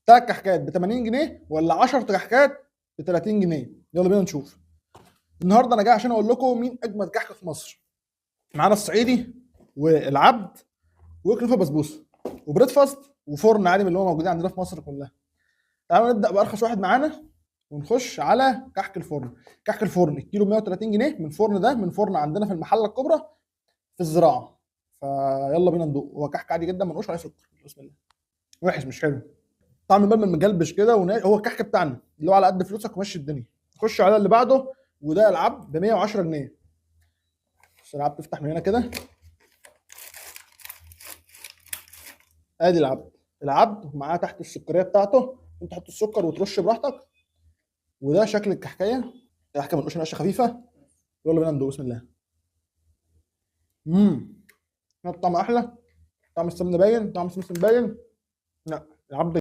3 كحكات ب 80 جنيه ولا 10 كحكات ب 30 جنيه؟ يلا بينا نشوف. النهارده انا جاي عشان اقول لكم مين اجمد كحك في مصر. معانا الصعيدي والعبد وكنافه بسبوسه وبريدفاست وفرن عادي من اللي هو موجودين عندنا في مصر كلها. تعالوا نبدا بارخص واحد معانا ونخش على كحك الفرن. كحك الفرن الكيلو 130 جنيه من فرن، ده من فرن عندنا في المحلة الكبرى في الزراعة. فيلا بينا ندوق. هو كحك عادي جدا منقوش عليه سكر. بسم الله. وحش مش حلو، طعم بقى مجلبش كده هو الكحك بتاعنا اللي هو على قد فلوسك ومشي الدنيا. نخش على اللي بعده، وده العبد ب 110 جنيه. بس العبد تفتح من هنا كده، ادي العبد. العبد معاه تحت السكريه بتاعته، انت تحط السكر وترش براحتك. وده شكل الكحكايه، كحكه منقوشه نقشه خفيفة. يلا بينا ندوق. بسم الله. الطعم احلى، طعم السمنة باين، طعم السمسم باين. لا العبد